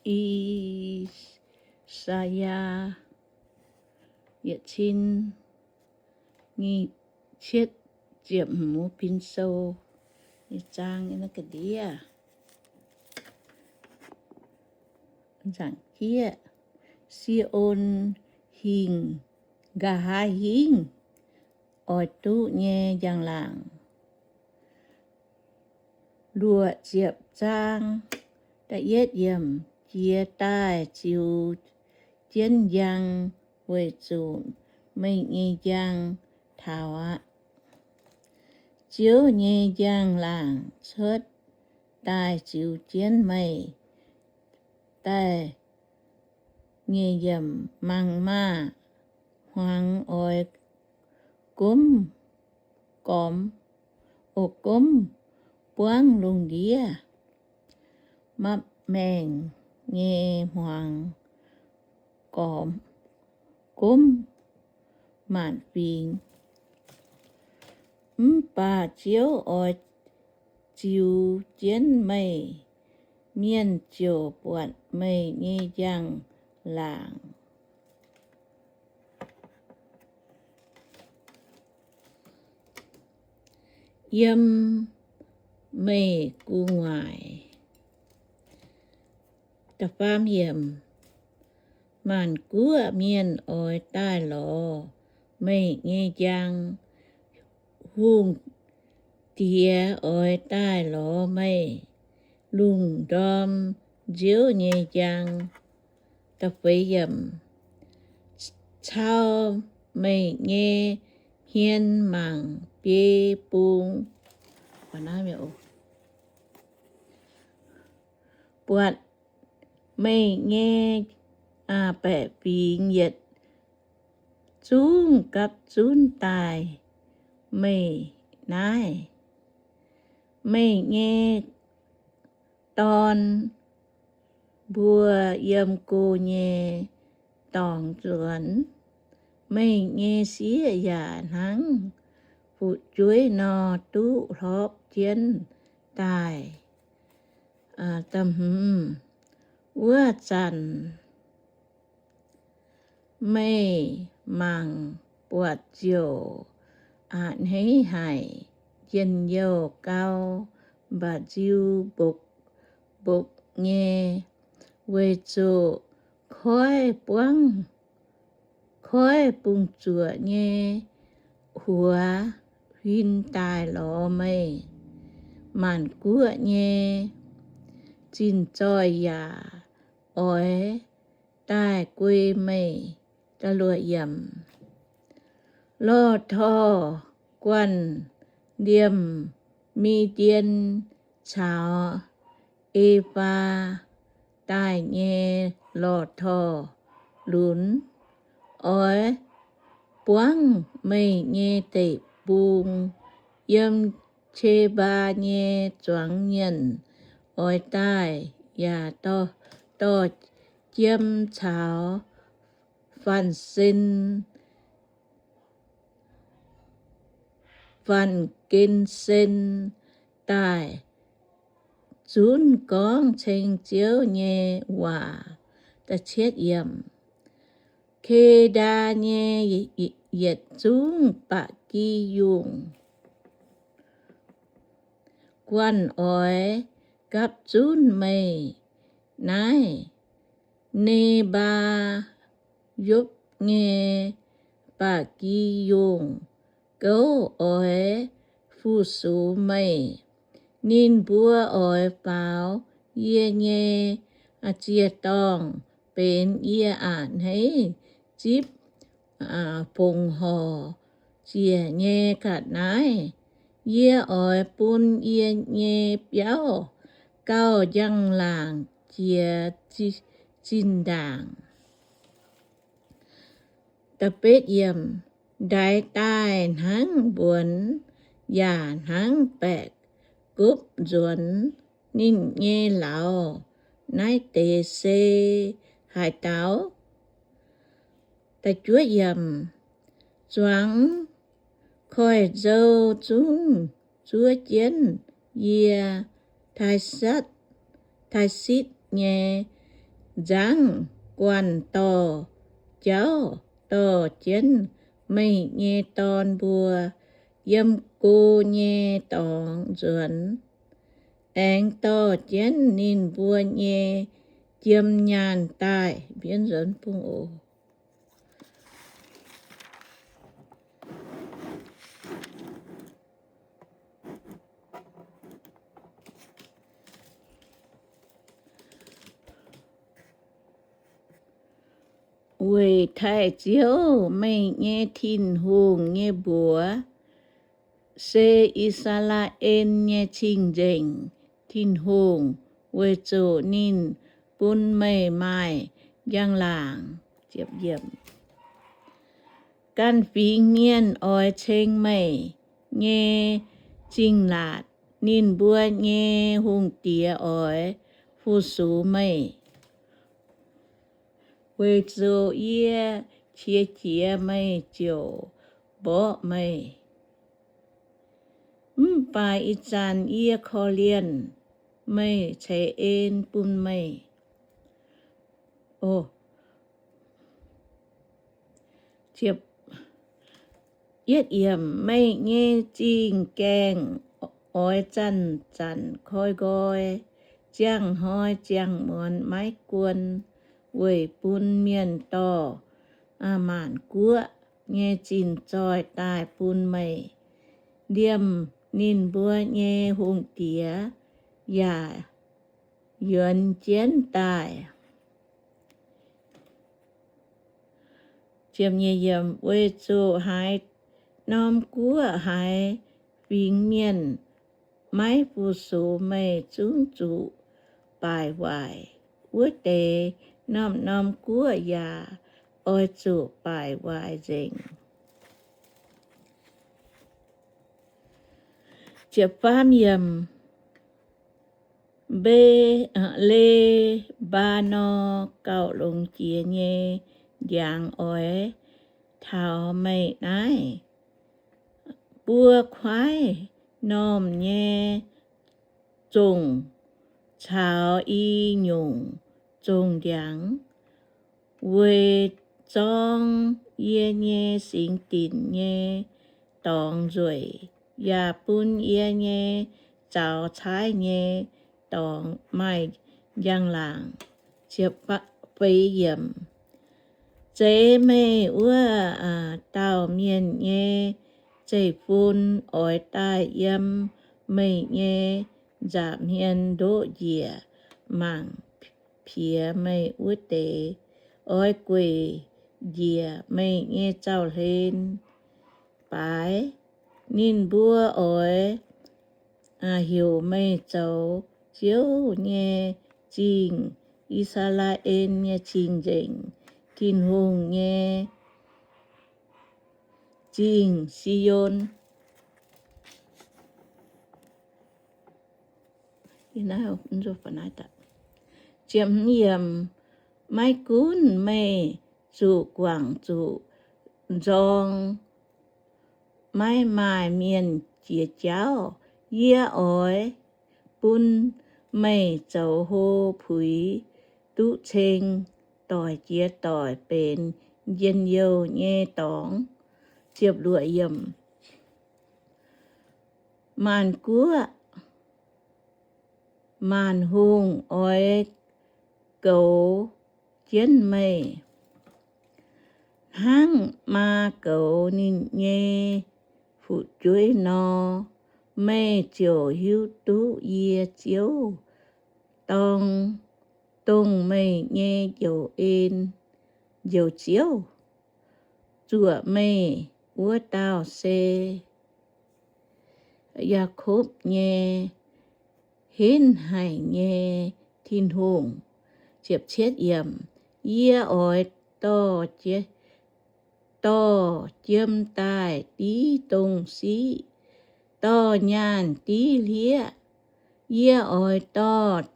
I^saa^yaa yietc cin nyic cietv ziepc hmz, Pin Sou nyei zaang ga'ndiev. Nzaangc jieqv, Si^on Hingh, nqa'haav hingv oix duqv nyei njang-laangc. Luoqc ziepc zaang, da'yietv yiemc, Jiex daaih ziux jienv njang, weic zuqc meih nyei njang taux aqv. Ziouv nyei njang-laangc cuotv daaih ziux jienv meih daaih nyei yiemc. Mangc maah! Hmuangx oix gomv gormx, o, gomv buangv lungh ndiev. Mapv maengc nyei hmuangx gormx, gomv maanc fingx. Mv baac Ziouv oix ziux jienv meih, mienh ziouc buatc meih nyei njang-laangc. Yiem meih gu'nguaaic. Da'faam yiemc, maanc guoqv mienh oix daaih lorz meih nyei njang. Hungh diex oix daaih lorz meih, lungh ndorm Ziouv nyei njang. Da'feix yiemc, cau meih nyei hmien mangc biei bung, buatc meih nyei baeqc fingx yietc zungv gapv zunv daaih meih naaiv. Meih nyei dorn mbuo yiem go nyei dorngx nzuonx. Meih nyei sieqv yaac hnangv fu'jueiv nor duqv hlorpv jienv daaih. Wuov zanc meih mangc buatc ziouc a'hneiv haic. Njien-youh gau, mba'nziu mbopv-mbopv nyei, weic zuqc koiv buangv, koiv bung-zuoqc nyei huox huin daaih lorz meih. Maanc guoqv nyei zinh zoih yaac oix daaih guei meih. Lorh torh guanh liemh Mi^ndien caux E^faa daaih nyei lorh torh lunx, oix buangv meih nyei deic-bung. Yiem Qe^mbaa nyei zuangx mienh oix daaih yaac dorh jiem caux fan-sen, fan-gen-sen daaih zunv gorngv ceng Ziouv nyei waac. Ke^ndaa nyei yietc zungv ba'gi yungh guanh oix gapv zunv meih naaiv. Ne^mbaa^yopv nyei ba'gi yungh gouv oix fu-sux meih. Ninh mbuo oix faaux yie nyei ziec-dorngh benx yie a'hneiv zipv fongc horc ziec nyei ga'naaiv. Yie oix bun yie nyei biauv gauh njang-laangc jiex zinh ndaangc. Ndaix daaih hnangv mbuonx yaac hnangv baeqc gopv nzuonx. Ninh nyei lauz naaiv deix se haaix dauh? Zuangx koiv-nzou zungv zuov jienv yie. Taarsitv nyei nzangv guanh dorh jauv dorh jienv meih nyei dorn mbuo yiem go nyei dorngx nzuonx, aengx dorh jienv ninh mbuo nyei jiem nyaanh daaih. Mbienv nzuonx bung oc. Weic taaih Ziouv, meih nyei Tin-Hungh, nyei mbuox, se I^saa^laa^en nyei Cing-Nzengc Tin-Hungh, weic zuqc ninh bun meih maaih njang-laangc. Ganh fingx mienh oix ceng meih nyei zingh laatc. Ninh mbuo nyei hungh diex oix fu-sux meih. Weic zuqc yie qiex jiez, meih ziouc mborqv meih. Mv baac ih zanc yie korv-lienh meih, ceix en bun meih. Meih nyei zingh gaengh oix zanc-zanc koi nqoi, ziangh hnoi ziangh muonz maiv guon, weic bun mienh dorh maanc guoqv nyei zinh zoih daaih bun meih. Liemh ninh mbuo nyei hungh diex yaac yuonx jienv daaih. Weic zuqc haaix norm guoqv, haaix fingx mienh maiv fu-sux meih, zungv zuqc baaic waaic. Wuov deix norm-norm guoqv yaac oix zuqc baaic waaic nzengc. Mbe- Lebaanor gauh longx jiex nyei ndiangx oix taux meih naaiv. Buo kuaaiv normh nyei zongh caux i nyungc zongh ndiangx, weic zorng yie nyei singx dinc nyei dorngx nzueic, yaac bun yie nyei zaux caaiv nyei dorngx maaih njang-laangc. Feix yiemc. Zeiz meih wuov dauh mienh nyei zeiv-fun oix daaih yiem meih nyei nza'hmien ndoqv njiec mangc piex meih wuov deix, oix gueic njiec meih nyei zaux-hlen baaix. Ninh mbuo oix heuc meih zoux Ziouv nyei Zingh, I^saa^laa^en nyei Cing-Nzengc, Tin-Hungh nyei Zingh, Si^on. Maiv gunv meih zuqc guangc zuqc nzorng, maiv maaih mienh jiex jauv, yie oix bun meih zoux hlo puix duqv ceng, doic jiex doic benx njien-youh nyei dorngx. Maanc guoqv, maanc hungh oix goux jienv meih, hnangv maa goux ninh nyei fu'jueiv nor. Meih ziouc hiuv duqv yie, Ziouv, dorng, dongh meih nyei njoux en, Njoux Ziouv, zuoqc meih wuov dauh se Yaakopv nyei henv haic nyei Tin-Hungh. Yie oix dorh jiem daaih div dongh siqv, dorh nyaanh div hlieqv. Yie oix dorh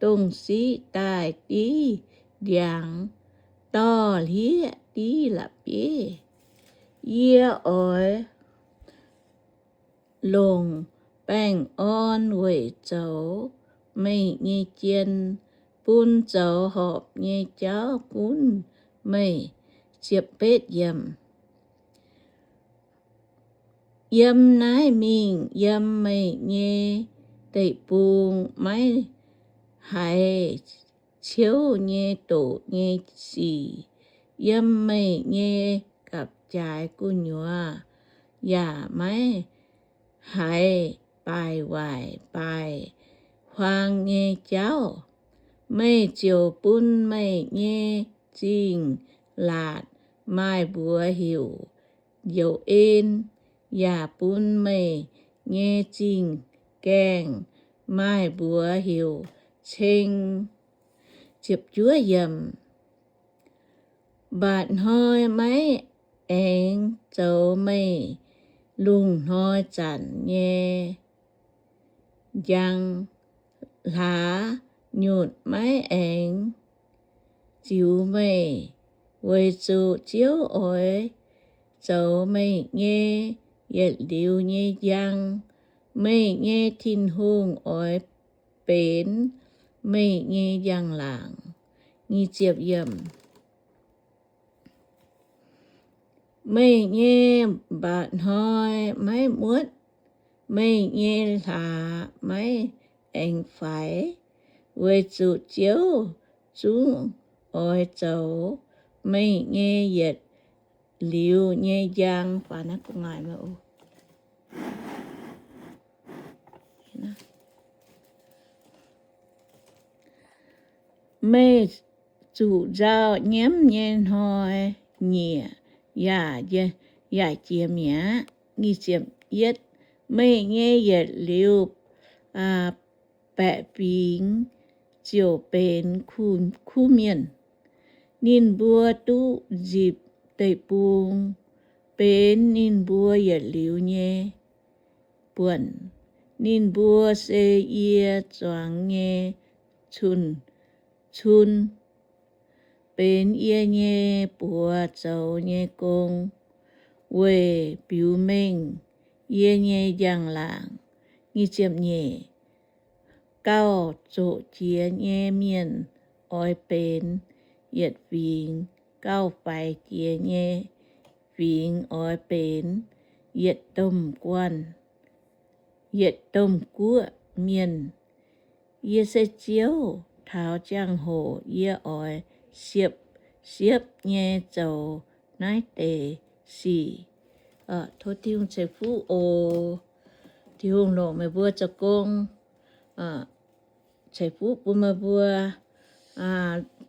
dongh siqv daaih div ndiangx, dorh hlieqv div la'bieiv. Yie oix longc baengh orn weic zoux meih nyei jien, bun zoux horpc nyei jauv gunv meih. Ziepc betv yiemc. Yiem naaiv mingh, yiem meih nyei deic-bung maiv haiz ciouv nyei doqc nyei sic. Yiem meih nyei gapv-jaaix gu'nyuoz yaac maiv haiz baaic waaic baaic huaang nyei jauv. Meih ziouc bun meih nyei zingh laatc maaih mbuox heuc Youc En, yaac bun meih nyei zingh gaengh maaih mbuox heuc Ceng. Mba'hnoi maiv aengx zoux meih lungh hnoi zanc nyei njang, hlaax nyutc maiv aengx ziux meih, weic zuqc Ziouv oix zoux meih nyei yietc liuz nyei njang. Meih nyei Tin-Hungh oix benx meih nyei njang-laangc. Meih nyei mba'hnoi maiv muotv, meih nyei hlaax maiv aengx faix, weic zuqc Ziouv zungv oix zoux meih nyei yietc liuz nyei njang. Meih zuqc nzauh nyiemv nyei hnoi nyieqc yaac jiex mi'aqv. Meih nyei yietc liuz baeqc fingx ziouc benx kuv mienh. Ninh mbuo duqv nzipc deic-bung, benx ninh mbuo yietc liuz nyei buonc. Ninh mbuo se yie zuangx nyei cun, benx yie nyei buoz zoux nyei gong, weic biux mengh yie nyei njang-laangc. Gauh zoqc jiex nyei mienh oix benx yietc fingx, gauh faix jiex nyei fingx oix benx yietc domh guanh, yietc domh guoqv mienh. Yie se Ziouv. Taux ziangh hoc yie oix siepv-siepv nyei zoux naaiv deix sic. Tov Tin-Hungh ceix fuqv oc. Tin-Hungh longc meih mbuo zoux gong, ceix fuqv bun meih mbuo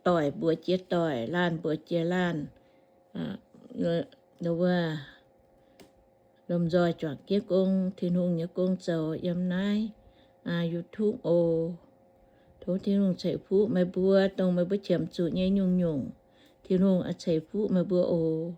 doic mbuox jiex doic, laanh mbuox jiex laanh, wuov lomh nzoih juangc jienv gong, Tin-Hungh nyei gong zoux yiem naaiv YouTube oc. Tov Tin-Hungh ceix fuqv meih mbuo, dongh meih mbuo qiemx zuqc nyei nyungc-nyungc, Tin-Hungh ceix fuqv meih mbuo oc.